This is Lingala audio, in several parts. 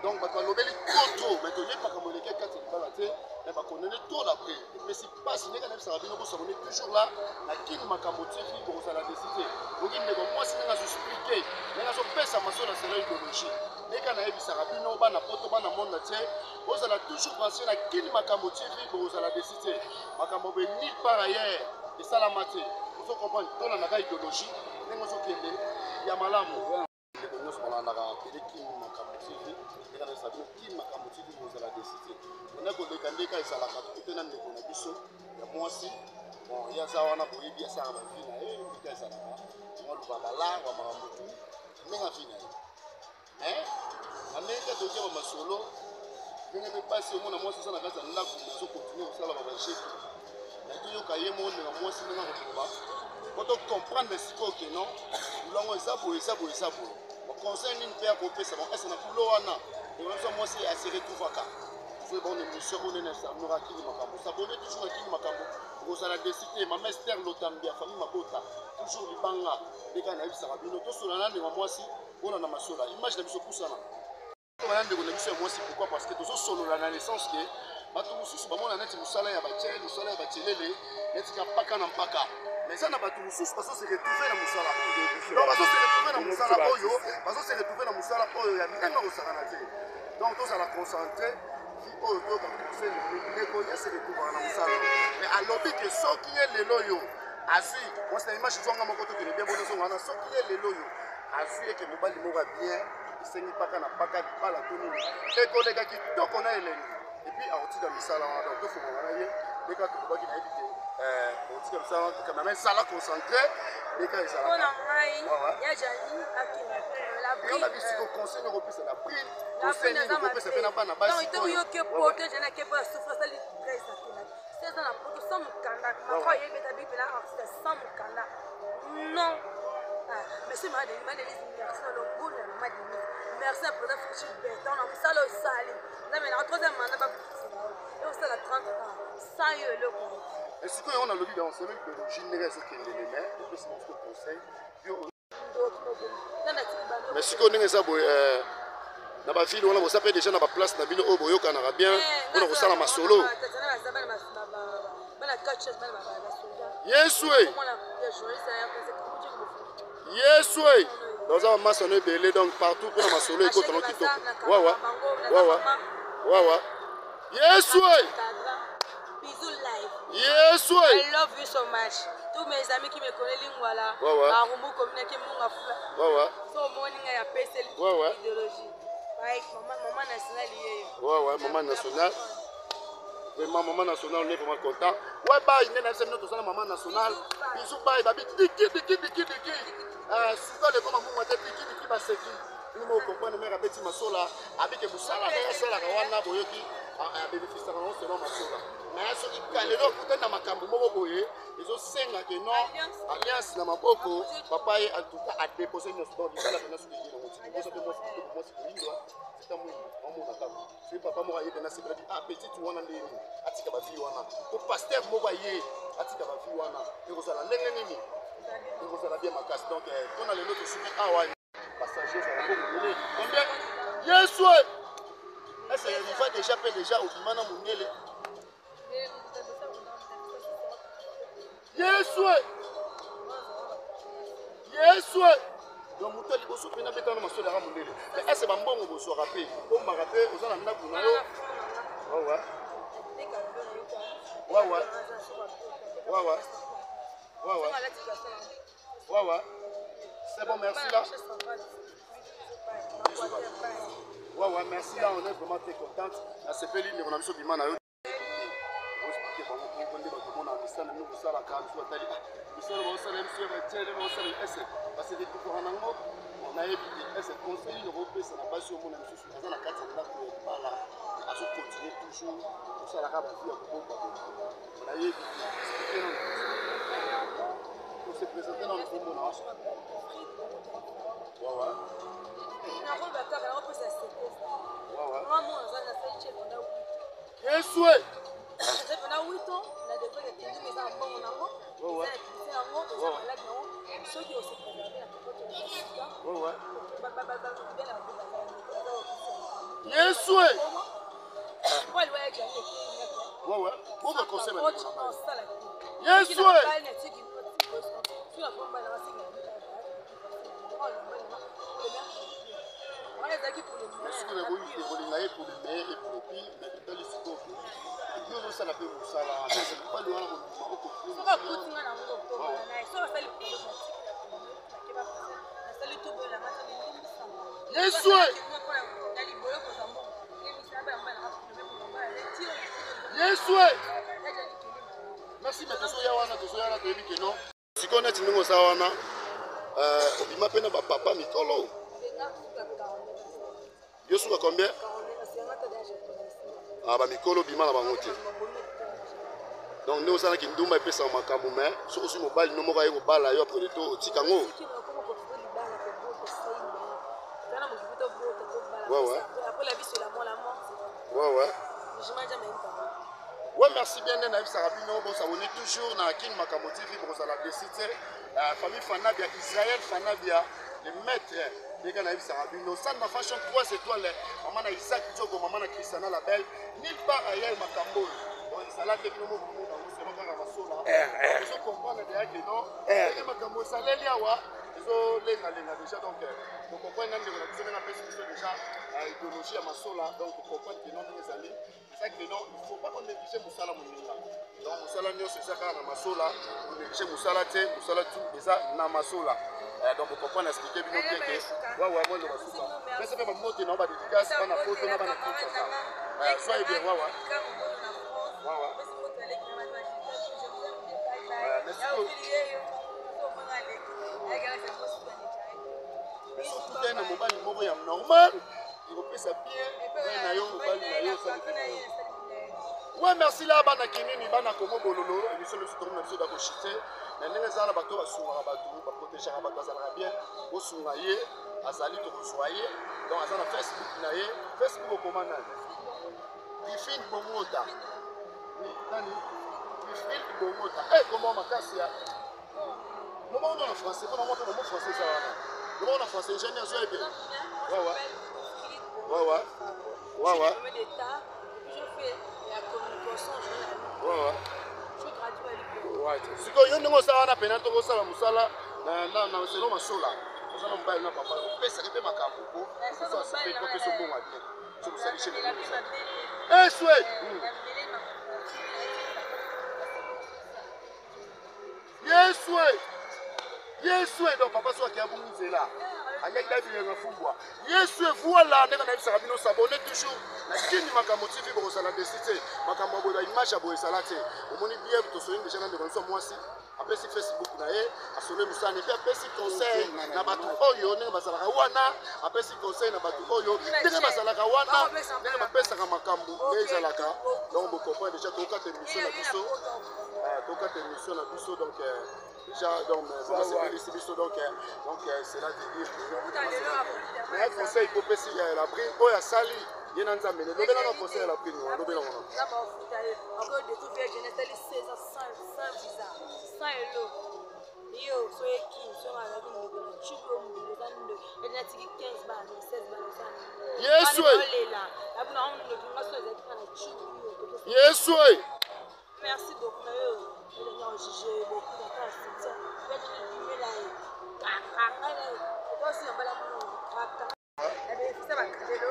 Donc bato balobeli trop trop, mais toyebi makambo eleki kati ya libala te, mais bakondane trop la près. Epesi mpasi ndenge nayebisaka bino, bosabone toujours là na Kin Makambo TV, bokozala desi te. Oki ndeko mwasi ndenge azoexplike, ndenge azopesa maso na selo idéologie, ndenge nayebisaka bino bana poto, bana monde entier, bozala toujours branché na Kin Makambo TV, bokozala desi te. Makambo boye nulle part ailleurs esalama te. Ozo comprendre, tolandaka idéologie ndenge ozokende ya malamu. Ndeko nyonso balandaka tele Kin Makambo TV, ndenge nayebisa bino Kin Makambo TV, bozala desi te. Ona koleka ndeka ezalaka te na ndeko na biso ya mwasi. Bon, ye aza wana, boyebi asalaka bavi na ye ndeka ezalaka mwa luba balar bamakambo tu ndenge avi na ye. Mais na ndenge kaka tokia bamasolo, ndenge mpe mpasi omona mwasi aza na kati ya ndako, azokontinue kosala babajetu. Mais toyoka ye moko ndenge mwasi ndenge akoloba po tocomprendre sikoyo ke non, bulango eza boye, eza boye, eza boye. Conseil nini mpe akopesa bon ese na kulo wana ndeko na biso mwasi ase retrouvaka toujours bonne émission oyo nene samura Kini Makambo. S'abonner toujours na Kini Makambo, okozala desi te. Mama Ester Lotambia, famille Mabota, toujours libanga. Ndeka nayebisaka bino, tosola na ndeko mwasi mpona na masola image na biso pusana wana ndeko na biso ya mwasi. Pourquoi? Parce que tozosolola na l'essence ke bato mosusu bamona neti mosala ya batiele, mosala ya batielele, neti ka mpaka na mpaka, mais eza na bato mosusu bazose retrouve na mosala oyo. Donc bazose retrouve na mosala oyo, bazose retrouve na mosala oyo ya ndenge kosakana te. Donc tozala concentré vi oyo, toyoka conseil ndeko ye se retrouvaka na mosala. Mais alobi ke soki ye lelo oyo azwi mwasi na image zwanga moko, tokende bien bono zonga wana. Soki ye lelo oyo azwi eke mobali moko ya bien, esengi mpaka na mpaka libala to nini, ekoleka kitoko na elengi, et puis akotika misala wana. Donc tofongaka na ye ndeka tolobaki, nayebi te okotika misala wana quand même, ezala concentré ndeka ezalaka. Mpona ngai ya Jani akina. Yo na bisiko, conseil nini okopesa na Bril? Conseil nini okopesa mpe na bana basi? Ntango yoke poto, Jani akepo ya souffre, asali 13, akendaki se aza na poto sans mokanda mako ayebeta bi mpena artiste sans mokanda. Non, monsieur Mama Denise, Mama Denise, merci na longoni ya Mama Denise, merci na président Fachi Beton na mosala osali. Nzambe naka troisième mandat bakokisela yo, osala 30 ans sans yo eloko. Esikoyo yango nalobi dans selon idéologie ndenge ezokendele, mais opesi bango conseil yo. Mais sikoyo ndenge eza boye, na bavile wana boza mpe déjà na baplace na bino oyo boyokanaka bien mpona kosala masolo. Yesu e, Yesu e, baza bamasano ebele, donc partout mpona masolo ekotana kitoko. Wawa wawa wawa, Yesu e. Bisous live. Yesu e. I love you so much. Tous mes amis qui me connaissent Lingwala. Ouais. Barumbu commune qui munga fula. Wawa. So moni nga ya PSL Ouais. idéologie. Ouais, maman, maman nationale yeyo. Ouais, maman nationale. Vraiment, maman nationale, on est vraiment content. Ouais, bye, nene na biso tozala maman nationale. Bisous bye, babi diki diki diki diki. Suka le koma mungu ate diki diki baseki. Bino moko comprendre mère abeti masola, abike mosala na ye asalaka wana, boyoki abénéficiaka nango selon masola. Mais soki lelo akutani na makambo moko boye ezosenga ke non, alliance na maboko papa ye, en tout cas adépose nyonso. Donc libala mpena soki eye nango tiki bosa mpe mwasi kitoko, mwasi koyindwa sita mwindu omona kaka soki papa moko aye mpena sepelaki, ah, petite wana nde nini, atika bavi wana po pasteur moko aye atika bavi wana, ekozala ndenge nini? Ekozala bien makasi. Donc mpona lelo tosuki awa. Passager ezala mbongo ebele combien? Yesu e, est-ce que va déjà mpe déjà obima na mondele? Yesu e, Yesu e. Donc moto ya liboso mpena abetana masolo yaka mondele. Mais ese bambongo bozwaka mpe obombaka mpe oza na ndako na yo? Wawa wawa wawa wawa wawa, c'est bon, merci là. Ouais, merci là, on est vraiment très contente. Nasepeli ndeko na biso bima na yo. Oexplike bango moko nde bato mona misala na bino kosalaka biso batali misala baosala biso ya batiele baosala ese base retrouvaka nango, nayebi te. Ese conseil nini okopesa na basi omona misusu aza na kati ya ndako ya libala, azocontinue toujours kosalaka bavi ya kobomba boye? Nayebi te, explike nano, ose présente nano kombo na wawa. Nakoloba kaka nakopesa secret. Wawa. Mama aza nasali tie pendant Yesu e. eza pendant 8 ans na degré de tindi, eza na mbongo nango, eza na activité yango, eza malade nango. Soki ose préserve na popote ya sika. Yesu e wewe oka conseil ba Yesu e soki nakoki kolinga ye pour le meilleur et pour le pire, mais totali sikoyo yo ozosala mpe mosala mobali wana kondima Yesu Yesu. Merci, mais tozoya wana, tozoya wana, toyebi ke non. Sikoyo neti ndenge oza wana, obima mpe na bapapa mikolo. Yo suka combien? Ah, bamikolo obima na bango te. Donc ndenge osalaki ndumba epesaka makambo, mais soki ozwi mobali no moko aye kobala yo, après to otika yango. Ouais. Ouais, merci bien. Nayebisaka bino bosabone toujours na King Makambo TV, bokozala desi te. Famille Fanabia, Israël Fanabia, le maître ndenge nayebisaka bino, Sandra Fashion 3 étoiles, mama na Isaac Diogo, mama na Christiana la belle, nulle part ailleurs. Makambo oyo ezala te, bino moko bomona yango selo kaka masola, ozo comprendre deya ke non, ndenge makambo esaleli awa ezolengalenga déjà. Donc tocomprendre na ndeko na biso ndenge apesi biso déjà idéologie ya masola. Donc tocomprendre ke non, ndenge ezali, eza ke non, il faut pas konégliger mosala moninga. Donc mosala nyonso eza kaka na masola, konégliger mosala te, mosala tu eza na masola. Donc bocomprendre, expliquer bino bien ke wawa mwa loba suka, pesa mpe bamote na badédicace bana Poto na bana Kinshasa. Soyez bien, wawa wawa. Mais surtout na mobali moko ya normal ekopesa bien na yo, mobali na yo osali. Ouais, merci la bana Kinini, bana Kongo bololo. Émission na biso, tokomi na biso dakoshite na ndenge eza na bato basungaka bato, baprotégeaka bato, bazalaka bien. Bosunga ye, azali, tokozwa ye. Donc aza na Facebook na ye. Facebook okoma nani? Trifine Bongota. Nani? Trifine Bongota. Eh, kombo makasi ya loba ono na français, mpona mwa mpe bamo français eza wana. Loba na français, ingénieur, zo ebe. Ouais. Sikoyo yo ndenge osala wana pena, tokosala mosala na selo masola, oza na mobali na papa, opesaka mpe makambo po opesa mbongo ya bien soki osali chaîne eswe. Yesu Yesu. Donc papa soki abungi nzela, anyaki dabilenga fumbwa. Yesu. Voilà ndenge nayebisaka bino, s'abonner toujours na Kini Makambo TV, bokozala desi te. Makambo ya boye, baimage ya boye ezala te. Omoni bien, tosoli déjà na ndeko na biso ya mwasi, apesi Facebook na ye, asole mosala, epuis apesi conseil na bato oyo ndenge bazalaka wana, apesi conseil na bato oyo ndenge bazalaka wana, ndenge bapesaka makambo nde ezalaka. Donc bocomprendre déjà, tokata émission na biso, tokata émission na biso. Donc déjà, donc basepelisi biso. Donc cela veut dire mais conseil kopesi la brine oyo asali ye na Nzambe, lobela na conseil ya la brine, lobela wana. Nzambe afuta ye, akodétruire jeunesse ali 16 ans sans visa, sans elo. Yo so eki so azalaki ndeko na cubi oyo, mbulu eza ndoki, ete natiki 15 bana, 16 bana. Yesu! Olela abuna ndoki, nga so ezalaki kaka na cubi oyo. Yesu! Merci beaucoup na yo, elengi ojuge beaucoup na kaka cimetière peut-être limela ye kaka ngai na okosi na mbala moko kaka abénéficie bakadelo,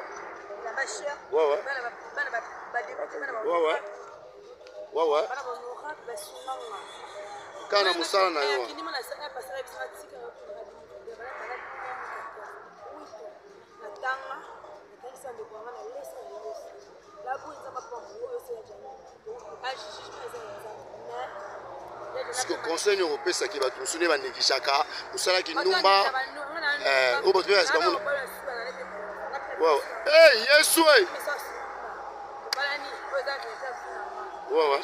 bilamba cher. Bana badéputé, bana bana bahonorable basunganga. Kaka na mosala na yo. Kindima na pasala biso, atika natanga, natangisa ndeko yanga na lesa na lesa labu. Nzambe apambo oyo osala jani ajugement eza ya Nzambe, mais Siko conseil nini okopesaki bato mosusu nde banégligaka mosalaki ndumba oyo bato mpe bamona? Hey, Yesu e! Ouais.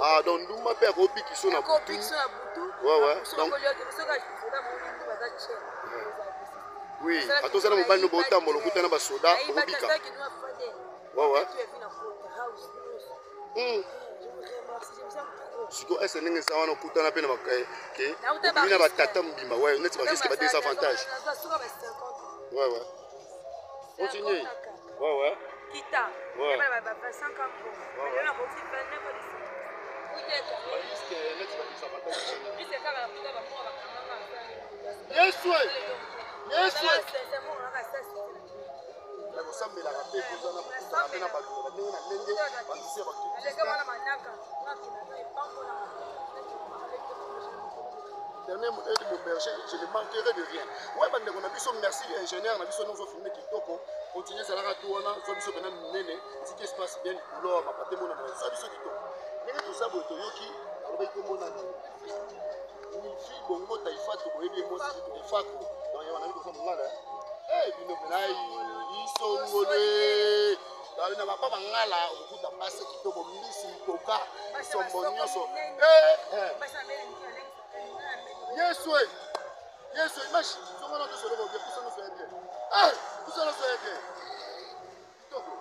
Ah, donc ndumba mpe akobikisa na butu. Ouais. Donc oui, ata oza na mobali no, botambola, okutana basoda, okobika. Ouais. Je vous remercie, je vous aime trop. Sikoyo ese ndenge eza wana, okutana mpe na obimi na batata mobimba, ouais, neti barisque, ba désavantage. Ouais, ouais, continue, ouais, ouais. Kita. Ouais. Ba 25 ans pour. Mais là, on 29 ans de Barisque neti ba désavantage. Risque kaka na kuta ba mwa bakanganga. Yesu, Yesu. Na kosambelaka mpe kozana kokutana mpe na bato ya bandenge na ndenge, bamisi ya Aleka wana bakristo. Manaka. Dernier aide, mon berger, je ne manquerai de rien. Ouais, bandeko na biso, merci ingénieur na biso, nyonso filme kitoko. Continue, ezalaka to wana, zwa biso mpena minene, tiki espace bien likolo, mapate monana, zwa biso kitoko. Ndenge toza boye, toyoki alobaki kombo nani? Milfi Bongo Taifatu, boyebi ye mwasi Efako. Donc ye wana koza mongala bino mpena isongole na bapa bangala, okokuta basi kitoko, mbisi, mpoka, sombo nyonso. Yesu e, Yesu, image songo na nyonso, eloko bien, pusa nyonso ya bien, pusa nyonso ya bien kitoko.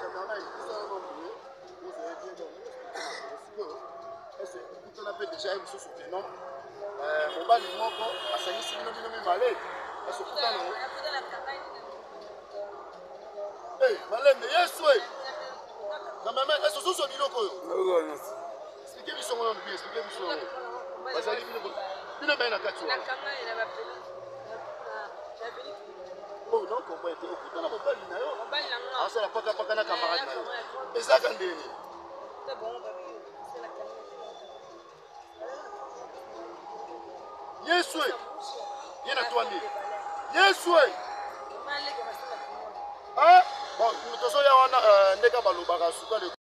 Cameraman, pusa na boye, nyonso ya bien. Donc sikoyo ese okutana mpe déjà ye mosusu te? Non, mobali moko asangisi bino, bino mibale, ese okutana nango malembe. Yesu e, cameraman, ese ozozwa biloko oyo? Explique biso ngo nanu bien, explique biso yango. Bazali bino, bino baye na kati wana. Oyo naokomba ete okutana mobali na yo asala pakapaka na camarade na yo, ezalaka ndeni? Yesu e, ye na twandi. Yesu e. Bon, tozoya wana ndenge balobaka suka.